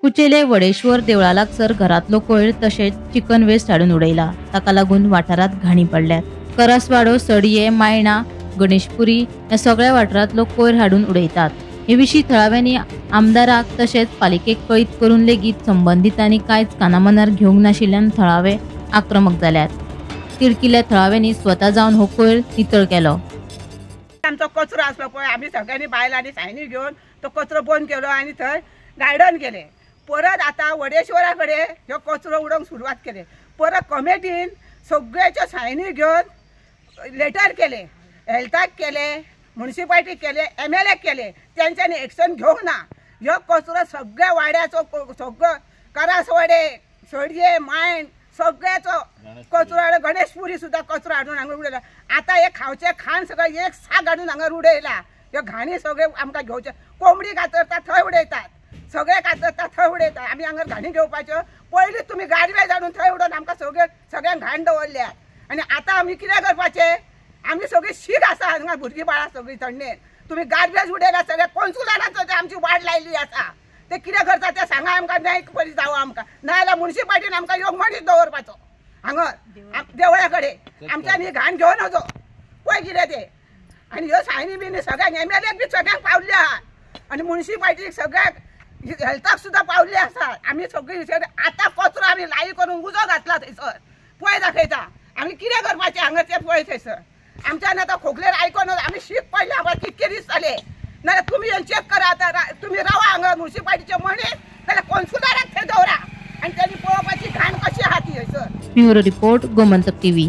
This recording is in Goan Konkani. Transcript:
कुचेले वडेश्वर देवळा लागसर घरांतलो कोयर तशेंच चिकन वेस्ट हाडून उडयला. ताका लागून वाठारांत घाणी पडल्यात. करासवाडो, सडये, मायणा, गणेशपुरी ह्या सगळ्या वाठारांतलो कोयर हाडून उडयतात. हे विशीं थळाव्यांनी आमदाराक तशेंच पालिकेक कळीत करून लेगीत संबंदितांनी कांयच कानामनार घेवंक नाशिल्ल्यान थळावे आक्रमक जाल्यात. तिडकिल्ल्या थळाव्यांनी स्वता जावन हो कोयर नितळ केलो. आमचो कचरो आसलो पळय, आमी सगळ्यांनी बायलांनी सायनी घेवन तो कचरो बंद केलो आनी थंय गार्डन केलें. परत आतां वडेश्वरा कडेन ह्यो कचरो उडोवंक सुरवात केले. परत कमिटीन सगळ्याच्यो सायनी घेवन लेटर केले, हेल्थाक केले, म्युनिसिपालिटीक केले, MLA केले. तेंच्यांनी एक्शन घेवंक ना. ह्यो कचरो सगळ्या वाड्याचो, सगळो करासवाडे, सडये, मायण सगळ्याचो कचरो हाडून, गणेशपुरी सुद्दां कचरो हाडून हांगा उडयला. आतां हे खावचें खाण सगळें एक साक हाडून हांगा उडयला. ह्यो घाणी सगळे आमकां घेवचे, कोंबडी कातरता थंय उडयतात, सगळे कातरता थंय उडयतात. आमी हांगा घाणी घेवपाच्यो. पयलीं तुमी गार्बेज हाडून थंय उडोवन आमकां सगळे सगळ्यांक घाण दवरल्यात. आनी आतां आमी कितें करपाचें? आमी सगळीं शीक आसा हांगा, भुरगीं बाळां सगळीं थंडेन. तुमी गार्बेज उडयला सगळ्या कोन्सुलारान आमची वाड लायली आसा. ते कितें करता ते सांगा आमकां, न्याय बरी जावं आमकां. नाजाल्यार म्युनिसिपालिटीन आमकां योग मनीस दवरपाचो हांगा देवळा कडेन. आमच्यांनी घाण घेवन वचो पळय कितें तें. आनी ह्यो सायनी बिनी सगळ्यांक MLA बी सगळ्यांक पावल्यो आहा आनी म्युनिसिपालिटीक सगळ्यांक हेल्थाक सुद्दां पावल्ली आसा. आमी सगळीं आतां कचरो आमी लाई करून उजो घातला थंयसर, पळय दाखयता. आमी कितें करपाचें हांगा तें पळय थंयसर. आमच्यान आतां खोकलेर आयकोन आमी शीक पडले आमकां कितके दीस जाले. नाजाल्यार तुमी चॅक करा, आतां तुमी रावा हांगा म्युनिसिपालिटीचे मनीस, नाजाल्यार कोन्सुलाराक थंय दवरा आनी तेणी पळोवपाची घाण कशी आहा ती हयसर. Bureau report, Gomantak TV.